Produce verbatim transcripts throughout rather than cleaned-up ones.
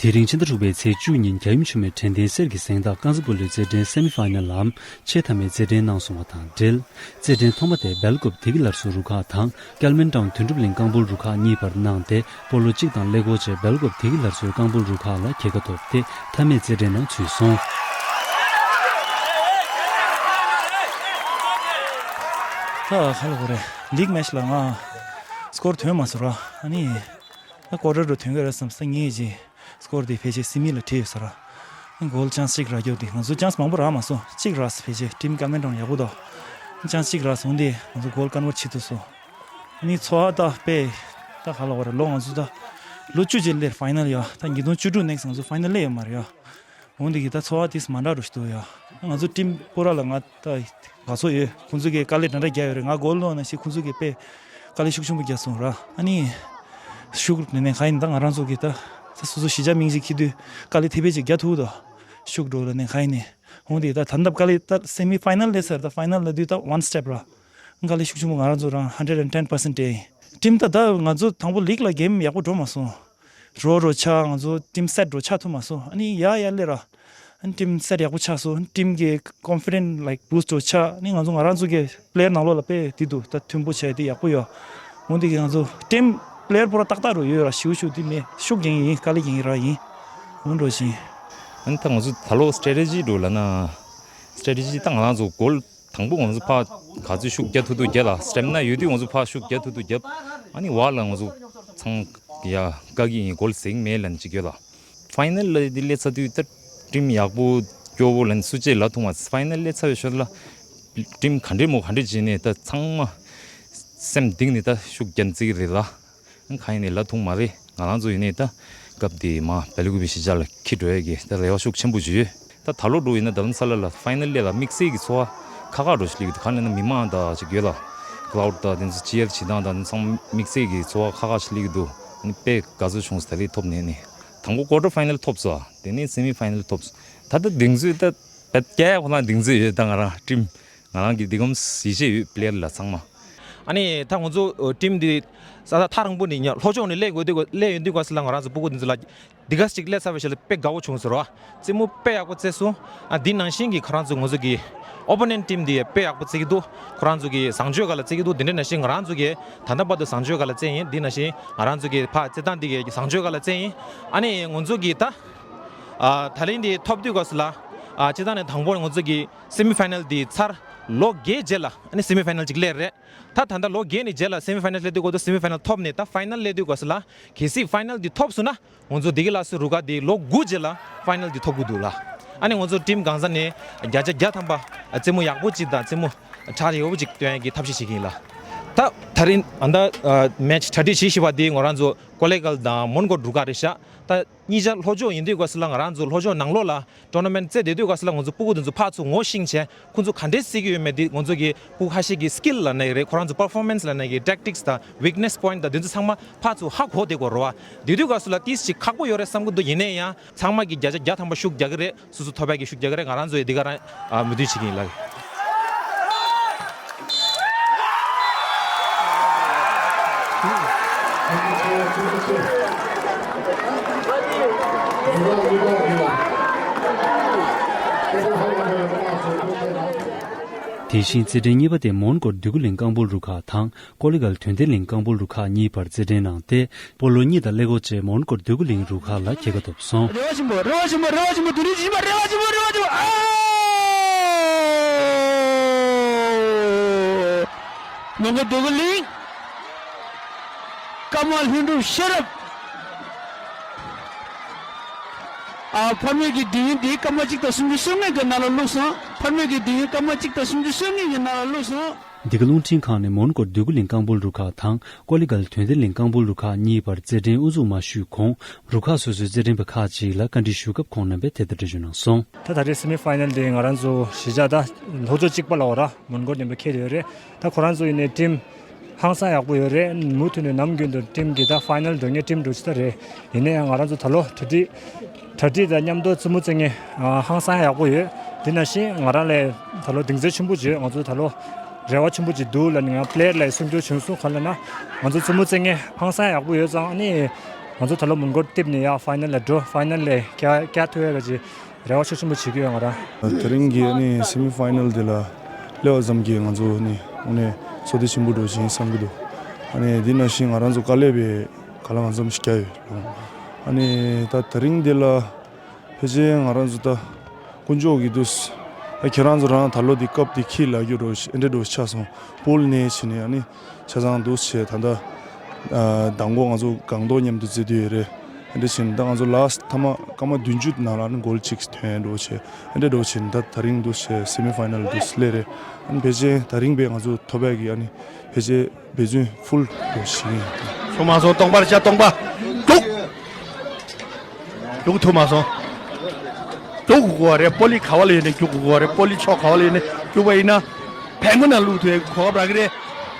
དེ་རིང་ཕྱི་ཟླ་དྲུག་པའི་ཚེས་བཅུ་ཉིན་རྒྱལ་ཡུམ་ཆུ་མོད་དྲན་རྟེན་གསེར་གྱི་གཟེངས་རྟགས་ཀ་ཛི་པུ་ལུའི་རྩེད་འགྲན་སེ་མི་ཕའི་ནལ་ལམ་ཆེས་མཐའ་མའི་རྩེད་འགྲན་གནང་སོང་བ་དང་འབྲེལ། རྩེད་འགྲན་ཐོག་མ་དེ་སྦེལ་ཀོབ་བདེ་སྐྱིད་སླར་གསོ་རུ་ཁག་དང་ཀལ་མན་ཀྲའུན་དོན་གྲུབ་གླིང་རྐང་སྤོལ་རུ་ཁག་གཉིས་བར་གནང་སྟེ། སྤོ་ལོ་གཅིག་དང་ཀླད་ཀོར་བཅས་སྦེལ་ཀོབ་བདེ་སྐྱིད་སླར་གསོའི་རྐང་སྤོལ་རུ་ཁག་ལ་རྒྱལ་ཁ་ཐོབ་སྟེ། མཐའ་མའི་རྩེད་འགྲན་ནང་ཚུད་སོང་། ད་ག་ལ་གོ་རེད། ལིག་མེ་ཆི་ལ་ང་སྐོར་ཐོན་མ་སོང་ར། ཨ་ནི་ད་ཀོ་ཊར་རུ་ཐོན་གི་རེད་བསམ་སྟེ་ངས་ཀྱི་སྐོར་དེ་ཕལ་ཆེར་སི་མི་ལ་ཁྲིད་ཡོད་ས་ར། ཨ་ནི་གོལ་ཆན་སི་གཅིག་རག་རྒྱུ་དེ་ང་ཚོ་ཆན་སི་མང་པོ་རག་མ་སོང་། གཅིག་རག་སོང་། ཕལ་ཆེར་ཊིམ་ཀལ་མན་ཀྲའུན་ཡག་པོ་འདུག་ཆན་སི་གཅིག་རག་སོང་། འོན་ཏེ་ང་ཚོ་གོལ་ཀོན་ཝར་བྱེད་ཐུབ་སོང་། ཨ་ནི་ཚོར་བ་ད་དཔེ་ད་ག་ལ་བ་རེད། ལོ་ང་ཚོ་ད་ལོ་བཅུ་རྗེས་སླེབས་ཕའི་ནལ་ཡ། ད་ཉིས་སྟོང་བཅུ་དྲུག་ནེག་སི་ང་ཚོ་ཕའི་ནལ་སླེབས་ཡོད་མ་རེད་ཡ། འོན་ཏེ་གི་ད་ཚོར་བ་དེ་མ་འདྲ་རུ་ཞིག་འདུག་ཡ། ང་ཚོ་ཊིམ་པུ་ར་ལ་ང་ད་དགའ་ཚོར་ཡོད། ཁོང་ཚོ་གིས་དཀའ་ལས་འདྲ་འདྲ་རྒྱག་ཡོད་རེད། ང་གོལ་ལོག་ན་ཞིག་ཁོང་ཚོ་གིས་དཔེ་དཀའ་ལས་ཤུགས་ཆེན་པོ་རྒྱག་སོང་ར། ཨ་ནི་ཤུགས་ནས་ནས་ག་ཡིན། ད་ང་རང་ཚོ་གི་ད་ད་སོ་སོ་གཞིས་ཆགས་མིང་ཅིག་ཁྱེར་དུས་དཀའ་ལས་ཐེབས་པའི་ཅིག་རྒྱག་ཐུབ་དོ། ཤུགས་འགྲོ་ལ་ནས་ག་ཡིན་ནས། འོན་ཏེ་ད་ད་ལྟ་དཀའ་ལས་ད་སེ་མི་ཕའི་ནལ་སླེབས་ཚར། ད་ཕའི་ནལ་ལ་དུས་ད་ཝན་སི་ཊེབ་ར། དཀའ་ལས་ཤུགས་ཆེན་པོ་ང་རང་ཚོ་རང་ཧན་ཌེཌ་ཨེན་ཌི་ཊེན་པར་སེན་ཊི་དེ་ཡིན། ཊིམ་ད་ད་ང་ཚོ་དང་པོ་ལིག་ལ་གེམ་ཡག་པོ་འགྲོ་མ་སོང་། ཌོ་རོ་ཆགས། ང་ཚོ་ཊིམ་སེ་ཊི་རོ་ཆགས་ཐུབ་མ་སོང་། ཨ་ནི་ཡ་ཡ་ལེ་ར། ཨ་ནི་ཊིམ་སེ་ཊི་ཡག་པོ་ཆགས་སོང་། ཊིམ་གི་ཀོན་ཕི་ཌེན་སི་ལའིཀ་བུ་སི་ཊི་རོ་ཆགས། ཨ་ནི་ང་ཚོ་ང་རང་ཚོ་གི་པི་ལེ་ཡར་ནང་ལོགས་ལ་དཔེ་དེ་འདུག་ད་མཐུན་པོ་བྱས་དེ་ཡག་པོ་ཡོད། འོན་ཏེ་གི་ང་ཚོ་ཊིམ་པི་ལེ་ཡར་པོ་ར་ཏག་ཏག་རུ་ཡོད་ར། ཞིའུ་ཞིའུ་དེ་མེད། ཤུགས་རྒྱག་ཡིན། དཀའ་ལས་རྒྱག་ཡིན་ར་ཡིན། འོན་འགྲོ་བཞིན། ཨ་ནི་ད་ང་ཚོ་ད་ལོ་སི་ཊེ་རེ་ཇི་འགྲོ་ལ་ན། སི་ཊེ་རེ་ཇི་ད་ང་རང་ཚོ་གོལ་དང་པོ་ང་ཚོ་ཕར་ག་ཚོད་ཤུགས་རྒྱག་ཐུབ་ཐུབ་རྒྱག་ལ། སི་ཊེ་མི་ན་ཡོད་དུས་ང་ཚོ་ཕར་ཤུགས་རྒྱག་ཐུབ་ཐུབ་རྒྱབ། ཨ་ནི་བར་ལ་ང་ཚོ་ཚང་ཡ་དཀའ་གི་ཡིན། གོལ་ཟིན་མེད་ལན་ཅིག་ཡོད་ལ། ཕའི་ནལ་ལ་འདི་སླེབས་ཚར་དུས་ད་ཊིམ་ཡག་པོ་སྐྱོ་བོ་ལན་སུ་ཅེ་ལ་ཐུང་བ། ཕའི་ནལ་སླེབས་ཚར་བའི་ཞོར་ལ་ཊིམ་ག་འདྲས་མོ་ག་འདྲས་བྱས་ནས་ད་ཚང་མ་སེམས་གཏིང་ནས་ད་ཤུགས་རྒྱག་རྩིས་རེད་ལ། གང་ཡིན་ནས་ལ་ཐུང་མ་རེད། ང་རང་ཚོ་ཡིན་ནས་ད་སྐབས་དེ་མ་སྦེལ་ཀོབ་གཞིས་ཆགས་ལ་འཁྱེར་འགྲོ་ཡས་ཀྱི་ད་རེ་བ་ཤུགས་ཆེན་པོ་ཞིག་ཡོད། ད་ད་ལོ་འགྲོ་ཡིན་ན་རྡ་རམ་ས་ལ་ལ་ཕའི་ནལ་སླེབས་ལ་དམིགས་བསལ་གྱི་ཚོར་བ་ཁག་ཁག་འགྲོ་ཞིག་སླེབས་ཀྱི་འདུག་ག་ལབ་ན་མི་མང་དང་ཅིག་ཡོད་ལ། ཀི་ལའུ་ཌི་དང་དེ་ཚོ་ཅི་ཡར་བྱེད་སྟངས་དང་ཚང་མ་དམིགས་བསལ་གྱི་ཚོར་བ་ཁག་ཁག་ཞིག་སླེབས་ཀྱི་འདུག་ཨ་ནི་དཔེ་དགའ་ཚོར་བྱུང་སོང་། ད་རེས་ཐོབ་ནས་ནི། དང་པོ་ཀོ་ཊར་ཕའི་ནལ་ཐོབ་སོང་། དེ་ནས་སེ་མི་ཕའི་ནལ་ཐོབ་སོང་། ད་ལྟ་གདེང་ཚོད་ད་བད་སྐྱ་ཁོ་ན་གདེང་ཚོད་ཡོད། ད་ང་རང་ཊིམ་ང་རང་གི་འདི་གམ་ཡིད་ཆེས་ཡོད། པི་ལེ་ཡར་ལ་ཚང་མ། ཨ་ནི་ད་ང་ཚོ་ཨ་ཊིམ་འདི་ས་ད་ཐག་རིང་པོ་ནས་ཉ་ལྷོ་ཕྱོགས་ནས་སླེབས་དགོས་དུས་སླེབས་ཡོང་དུས་ག་ས་ལ་ང་རང་ཚོ་སྤུ་གུ་འདི་ཚོ་ལ་འདི་ག་ཅིག་སླེབས་ཚར་བའི་ཞོར་ལ་དཔེ་དགའ་བོ་བྱུང་ཟེར་བ། རྩེད་མོ་དཔེ་ཡག་པོ་རྩེས་སོང་། ཨ་འདི་ནང་བཞིན་གྱི་ཁོ་རང་ཚོ་ང་ཚོ་གི་ཨོ་པོ་ནེན་ཊིམ་འདི་དཔེ་ཡག་པོ་རྩེ་གི་འདུག་ཁོ་རང་ཚོ་གི་བཟང་སྤྱོད་སྒང་ལ་རྩེ་གི་འདུག་དེ་འདྲ་ནང་བཞིན་ང་རང་ཚོ་གི་ད་ལྟ་བར་དུ་བཟང་སྤྱོད་སྒང་ལ་རྩེ་ཡིན། འདི་ནང་བཞིན་ང་རང་ཚོ་གི་ཕར་རྩེད་སྟངས་འདི་གི་བཟང་སྤྱོད་སྒང་ལ་རྩེ་ཡིན། ཨ་ནི་ང་ཚོ་གི་ད་ཨ་ད་ལན་འདི་ཐོབ་དུས་ག་ས་ལ་ཨ་སྤྱིར་བཏང་ནས་དང་པོ་ང་ཚོ་གི་སེ་མི་ཕའི་ནལ་འདི་ཚར། ལོ་བརྒྱད་རྗེས་ལ་ཨ་ནི་སེ་མི་ཕའི་ནལ་ཅིག་སླེབས་རེད། ད་ད་ལྟ་ལོ་བརྒྱད་ནས་རྗེས་ལ་སེ་མི་ཕའི་ནལ་སླེབས་དུས་གོ་ཏོ་སེ་མི་ཕའི་ནལ་ཐོབ་ནས་ད་ཕའི་ནལ་སླེབས་དུས་གོ་ས་ལ་གལ་སྲིད་ཕའི་ནལ་འདི་ཐོབ་སོང་ན་ང་ཚོ་འདི་གི་ལ་སུ་རུ་ཁག་འདི་ལོ་དགུ་རྗེས་ལ་ཕའི་ནལ་འདི་ཐོབ་གི་འདུག་ལ། ཨ་ནི་ང་ཚོ་ཊིམ་གང་ས་ནས་བརྒྱ་ཆ་བརྒྱ་ཐམ་པ་རྩེད་མོ་ཡག་པོ་ཅིག་དང་རྩེད་མོ་གྲ་ཡག་པོ་ཅིག་སྟོན་ཡག་གི་ཐབས་ཤེས་བྱེད་ཀྱི་ཡིན་ལ། ད་ད་རིང་ཨ་ད་མེ་ཆི་གྲ་སྒྲིག་བྱེད་བཞིན་པ་འདི་ང་རང་ཚོ་ཀོ་ལེ་གལ་དང་མོན་གྷོ་རུ་ཁག་རེད་ཤག་ད་གཉིས་ཆ་ལྷོ་ཕྱོགས་ཡིན་དུས་ག་ས་ལ་ང་རང་ཚོ་ལྷོ་ཕྱོགས་ནང་ལོགས་ལ་ཊོར་ན་མེན་ཊི་རྩེ་བསྡད་དུས་ག་ས་ལ་ང་ཚོ་སྤུ་གུ་དེ་ཚོ་ཕར་ཚུར་ངོ་ཤེས་བྱས་ཁོང་ཚོ་ག་འདྲས་རྩེ་གི་ཡོད་མེད་དེ་ང་ཚོ་གི་སྤུ་གུ་ཁ་ཤས་ཀྱི་སི་ཀིལ་ལབ་ན་ཡང་རེད། ཁོ་རང་ཚོ་པར་ཕོར་མེན་སི་ལབ་ན་ཡང་རེད། ཊེག་ཊིག་སི་དང་ཝིག་ནེ་སི་པོ་ཡིན་ཊི་དང་དེ་ཚོ་ཚང་མ་ཕར་ཚུར་ཧ་གོ་བསྡད་དགོས་རེད་བ། དེ་དུས་ག་ས་ལ་ཏིས་ཅིག་ཁག་པོ་ཡོད་རེད་བསམ་གི་འདུག་ཡིན་ན་ཡང་ཚང་མ་གི་བརྒྱ་ཆ་བརྒྱ་ཐམ་པ་ཤུགས་རྒྱག་གི་རེད། སོ་སོ་ཐོབ་ཡག་གི་ཤུགས་རྒྱག་གི་རེད། ང་རང་ཚོ་ཡི་འདི་ག་རང་ཨ་མོས་མཐུན་བྱེད་ཀྱི་ཡིན་ལགས། དེ་བཞིན་རྩེད་འགྲན་གཉིས་པ་དེ་མོན་གྷོ་འདོད་རྒུ་གླིང་རྐང་སྤོལ་རུ་ཁག་དང་། ཀོ་ལི་གལ་དོན་ལྡན་གླིང་རྐང་སྤོལ་རུ་ཁག་གཉིས་བར་རྩེད་འགྲན་གནང་སྟེ། སྤོ་ལོ་གཉིས་དང་ཀླད་ཀོར་བཅས་མོན་གྷོ་འདོད་རྒུ་གླིང་རུ་ཁག་ལ་རྒྱལ་ཁ་ཐོབ་སོང་། རེ་བ་ཆེན་པོ། རེ་བ་ཆེན་པོ། རེ་བ་ཆེན་པོ། དུ་རིན་ཇི་མ་རེ་བ་ཆེན་པོ། རེ་བ་ཆེན་པོ། ཨ། མོན་གྷོ་འདོད་རྒུ་གླིང་ཀརྨ་ལྷུན་གྲུབ་ཤེས་རབ། ཨ། འཕར་མའི་གི་དུས་ཡུན་འདི་སྐར་མ་གཅིག་དང་སུམ་ཅུ་སོ་ལྔའི་གི་ནང་ལ་བླུགས་སོང་། འཕར་མའི་གི་དུས་ཡུན་སྐར་མ་གཅིག་དང་སུམ་ཅུ་སོ་ལྔའི་གི་ནང་ལ་བླུགས་སོང་། འདི་ག་རླུང་འཕྲིན་ཁང་ནས་མོན་གྷོ་འདོད་རྒུ་གླིང་རྐང་སྤོལ་རུ་ཁག་དང་ཀོ་ལི་གལ་དོན་ལྡན་གླིང་རྐང་སྤོལ་རུ་ཁག་གཉིས་བར་རྩེད་འགྲན་དབུ་འཛུགས་མ་ཞུས་གོང་། རུ་ཁག་སོ་སོའི་རྩེད་འགྲན་པ་ཁག་ཅིག་ལ་བཀའ་འདྲི་ཞུ་སྐབས་ཁོང་རྣམ་པས་དེ་ལྟར་འགྲེལ་བརྗོད་གནང་སོང་། ད་ད་རེས་སེ་མི་ཕའི་ནལ་དེ་ང་རང་ཚོ་གཞིས་ཆགས་ད་ལྷོ་ཕྱོགས་གཅིག་པ་ལ་འོ་ར་མོན་གྷོ་ནས་འཁེལ་ཡོད་རེད། ད་ཁོ་རང་ཚོ་ཡིན་ནའི་ཊིམ་ཧང་སང་ཡག་པོ་ཡོད་རེད། མུ་མཐུད་ནས་ནམ་རྒྱུན་དུ་ཊིམ་གྱི་ད་ཕའི་ནལ་འགྲོ་མཁན་ཊིམ་འགྲོ་ཆེ་ད་རེད། ཡིན་ན་ཡང་ང་རང་ཚོ་ད་ལོ་གྲ་སྒྲིག་གྲ་སྒྲིག་དང་མཉམ་དུ་རྩེད་མོ་རྩེ་མཁན་ཧང་སང་ཡག་པོ་ཡོད། དེ་ནང་བཞིན་ང་རང་ལ་ད་ལོ་གདེང་ཚོད་ཆེན་པོ་བྱོས། ང་ཚོ་ད་ལོ་རེ་བ་ཆེན་པོ་ཅིག་འདུག་ལབ་ནས་ང་པི་ལེ་ཡར་ལ་གསུང་རྒྱུ་བྱུང་སོང་། ག་ལབ་ན་ང་ཚོ་རྩེད་མོ་རྩེ་མཁན་ཧང་སང་ཡག་པོ་ཡོད་ཙང་ཨ་ནི་ ང་ཚོ་ད་ལོ་མོན་གྷོ་གཏེར་ནས་ཡར་ཕའི་ནལ་ལ་འགྲོ། ཕའི་ནལ་ལ་བསྐྱལ་བསྐྱལ་ཐུབ་ཡག་གི་རེ་བ་ཤུགས་ཆེན་པོ་བྱེད་ཀྱི་ཡོད་ང་རང་། དེ་རིང་གི་ཨ་ནི་སེ་མི་ཕའི་ནལ་དེ་ལ་སླེབས་པ་ཙམ་གྱིས་ང་ཚོ་ནི་དངོས་གནས་བསོད་བདེ་ཆེན་པོ་འདྲ་བོ་ཞིག་ཡིན་བསམ་གྱི་འདུག་ཨ་ནི་འདི་ནང་བཞིན་ང་རང་ཚོ་དཀའ་ལས་པའི་ག་ལ་གང་འཚམ་ཞིག་བརྒྱབ་ཡོད། ཨ་ནི་ད་དེ་རིང་འདི་ལ་ཕལ་ཆེར་ང་རང་ཚོ་ད་དཀོན་མཆོག་གིས་འདུག་ཨ་ཁྱེད་རང་ཚོ་རང་ད་ལོ་འདི་སྐབས་འདི་ཁྱི་ལ་རྒྱུ་འགྲོ་ཨེ་འདྲ་འགྲོ་ཆགས་སོང་། པུལ་ནས་བྱས་ནས་ཨ་ནི་ཆ་ཚང་འདུག་བྱས། ད་ལྟ་ཨ་མདང་དགོང་ང་ཚོ་སྒང་ཏོག་མཉམ་དུ་རྩེ་དུས་ཡོད་རེད། ཨེ་འདྲ་བྱས་ནས་ད་ང་ཚོ་ལཱ་སི་ཊི་ཐ་མ་སྐར་མ་བདུན་ཅུ་ནང་ལ་ཨ་ནི་གོལ་གཅིག་ཐོན་འགྲོ་བྱས། ཨེ་འདྲ་འགྲོ་བྱས་ནས་ད་དེ་རིང་འདུག་བྱས་སེ་མི་ཕའི་ནལ་འདུག་སླེབས་རེད། ཨ་ནི་ཕལ་ཆེར་དེ་རིང་པའི་ང་ཚོ་ཐོབ་པའི་གི་ཨ་ནི་ཕལ་ཆེར་འབད་བརྩོན་ཕུལ་འགྲོ་བྱེད་ཀྱི་ཡིན། ཚུགས་མ་སོང་། སྟོང་པར་བྱ། སྟོང་པ། རྒྱུག་རྒྱུག་ཐུབ་མ་སོང་། རྒྱུག་དགོས་པ་རེད། པོ་ལི་ག་བ་ལ་ཡོད་ནས་རྒྱུག་དགོས་པ་རེད། པོ་ལི་ཕྱོགས་ག་བ་ལ་ཡོད་ནས་རྒྱུག་པ་ཡིན་ན་ཕན་གོ་ན་བླུག་ཐུབ་ཡག་གོ་སྐབས་རག་གི་རེད།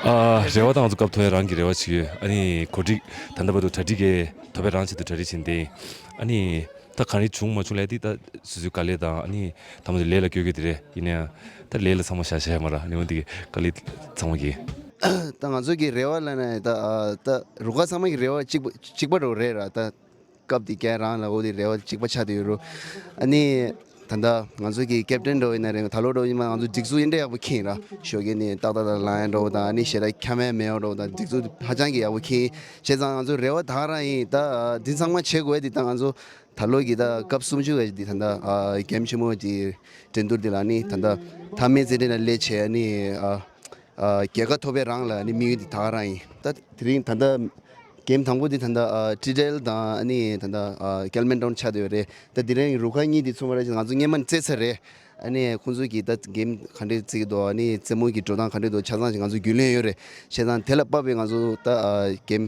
ཨ། རེ་བ་དང་ང་ཚོ་སྐབས་ཐོབ་ཡག་རང་གི་རེ་བ་བྱེད་ཀྱི་ཡོད། ཨ་ནི་གོ་སྒྲིག་ད་ལྟ་བར་དུ་གྲ་སྒྲིག་གི་ཐོབ་པའི་རང་ཆེད་དུ་གྲ་སྒྲིག་བྱས་ཏེ། ཨ་ནི་ད་ག་རེ་བྱུང་མ་བྱུང་ལས་དེ་ད་སོ་སོའི་དཀའ་ལས་དང་། ཨ་ནི་ད་མ་ཟད་ལས་ལ་བསྐྱོད་ཀྱི་དེ་རེད། ཡིན་ན་ཡང་ད་ལས་ལ་ཚང་མ་བཞག་བཞག་མ་ར། ཨ་ནི་འོན་ཏེ་དཀའ་ལས་ཚང་མ་གི། ད་ང་ཚོ་གི་རེ་བ་ལ་ནི་ད་ད་རུ་ཁག་ཚང་མ་གི་རེ་བ་གཅིག་པ་གཅིག་པ་རུ་རེད་ར། ད་སྐབས་དེ་ག་རང་ལ་འོ་དེ་རེ་བ་གཅིག་པ་ཆགས་བསྡད་ཡོད་རུ། ཨ་ནི་ད་ལྟ་ང་ཚོ་གི་ཀེབ་ཏན་འགྲོ་ཡིན་ན་རེད། ད་ལོ་འགྲོ་ཡིན་ན་ང་ཚོ་སྒྲིག་འཛུགས་ཡིན་འདྲ་ཡག་པོ་ཁེངས་ར། ཞོགས་ཀས་ནས་ཏག་ཏག་ཏག་ལངས་ཡ་འགྲོ་དང་། ཨ་ནི་ཞེ་དྲག་འཁྱམ་ཡ་མེད་འགྲོ་དང་། སྒྲིག་འཛུགས་ཧ་ཅང་གི་ཡག་པོ་ཁེངས། བྱས་ཙང་ང་ཚོ་རེ་བ་ད་ག་རང་ཡིན། ད་འདི་ཚང་མ་བྱེད་དགོས་འདི་ད་ང་ཚོ་ད་ལོ་གི་ད་སྐབས་སུམ་ཅུ་བའི་འདི་ད་ད་ཨ་གེམ་ཆེན་མོ་གི་འགྲན་བསྡུར་འདི་ལ་ནི་ད་ད་མཐའ་མའི་རྩེད་འགྲན་ལ་སླེབས་བྱས། ཨ་ནི་ཨ་ཨ་རྒྱལ་ཁ་ཐོབ་པའི་རང་ལ་ནི་དམིགས་ཡུལ་འདི་ད་ག་རང་ཡིན། ད་དེ་རིང་ད་ད་གེམ་དང་པོ་འདི་ད་ད་ཨ་ཀྲི་ཌལ་དང་ཨ་ནི་ད་ད་ཨ་ཀལ་མན་ཊོན་ཆགས་བསྡད་ཡོད་རེད། ད་དེ་རིང་རུ་ཁག་གཉིས་འདི་ཚོ་མ་ར་ང་ཚོ་སྔོན་མ་རྩེད་ཚར་རེད། ཨ་ནི་ཁོང་ཚོ་གིས་ད་གེམ་ག་འདྲས་རྩེ་གི་འདུག་ཨ་ནི་རྩེད་མོ་གི་འགྲོ་སྟངས་ག་འདྲས་འདུག་ཆ་ཚང་ཞིག་ང་ཚོ་རྒྱུས་ལོན་ཡོད་རེད། བྱས་ཙང་དེ་ལ་དཔག་པའི་ང་ཚོ་ད་ཨ་གེམ་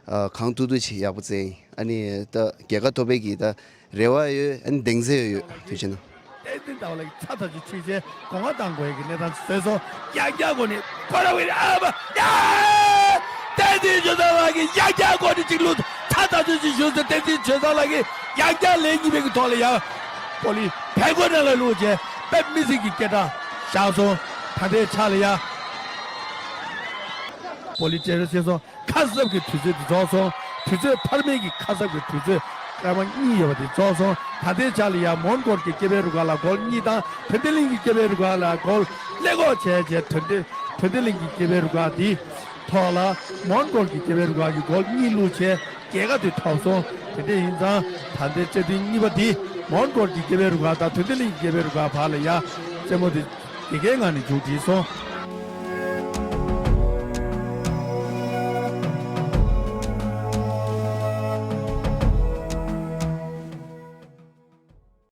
ཨ་གང་ཐུབ་ཐུབ་ཅིག་ཡག་པོ་རྩེ་ཡིན། ཨ་ནི་ད་རྒྱལ་ཁ་ཐོབ་པའི་གི་ད་རེ་བ་ཡོད། ཨ་ནི་གདེང་ཚོད་ཡོད། ཐུགས་རྗེ་གནང་། བསྟན་འཛིན་ཟླ་བ་ལགས་ཀྱིས་ཚ་ཐག་ཆོད་ཅིག་བྱས་གོ་བ་བཏང་དགོས་ཀྱི་གནས་སྟངས་བཟོས་སོང་། ཡང་བསྐྱར་སྒོ་ནས་ཁོ་རང་གི་ཨ་མ་ཡ། བསྟན་འཛིན་ཆོས་བཟང་ལགས་ཀྱིས་ཡང་བསྐྱར་སྒོ་ནས་གཅིག་བླུགས། ཚ་ཐག་ཆོད་ཅིག་ཞུས་ཏེ་བསྟན་འཛིན་ཆོས་བཟང་ལགས་ཀྱིས་ཡང་བསྐྱར་ལན་གཉིས་པའི་གི་ཐོག་ལ་ཡང་པོ་ལི་བལ་ཀོ་ནང་ལ་བླུགས་བྱས་དཔེ་མི་སྲིད་ཀྱི་སྐད་གྲགས་བཞག་སོང་། ད་ལྟའི་ཆ་ལ་ཡང་པོ་ལི་སྤྲད་རོགས་བྱས་སོང་། ཁ་གསབ་ཀྱི་དུས་ཚོད་དེ་རྫོགས་སོང་། དུས་ཚོད་འཕར་མའི་གི་ཁ་གསབ་ཀྱི་དུས་ཚོད་སྐར་མ་གཉིས་ཡོད་པ་དེ་རྫོགས་སོང་། ད་ལྟའི་ཆ་ལ་ཡང་མོན་གྷོ་གི་སྐྱེས་པའི་རུ་ཁག་ལ་གོལ་གཉིས་དང་། དོན་ལྡན་གླིང་གི་སྐྱེས་པའི་རུ་ཁག་ལ་གོལ་ཀླད་ཀོར་བྱས་བྱས། དོན་ལྡན་དོན་ལྡན་གླིང་གི་སྐྱེས་པའི་རུ་ཁག་དེ་ཐོག་ལ་མོན་གྷོ་གི་སྐྱེས་པའི་རུ་ཁག་གིས་གོལ་གཉིས་བླུགས་བྱས་རྒྱལ་ཁ་དེ་ཐོབ་སོང་། དེ་འདྲ་ཡིན་ཙང་ད་ལྟའི་རྩེད་འགྲན་གཉིས་པ་དེ་མོན་གྷོ་གི་སྐྱེས་པའི་རུ་ཁག་དང་དོན་ལྡན་གླིང་གི་སྐྱེས་པའི་རུ་ཁག་བར་ལ་ཡང་རྩེད་མོ་དེ་རྒྱལ་ཁའི་ངང་ནས་མཇུག་བསྒྲིལ་སོང་།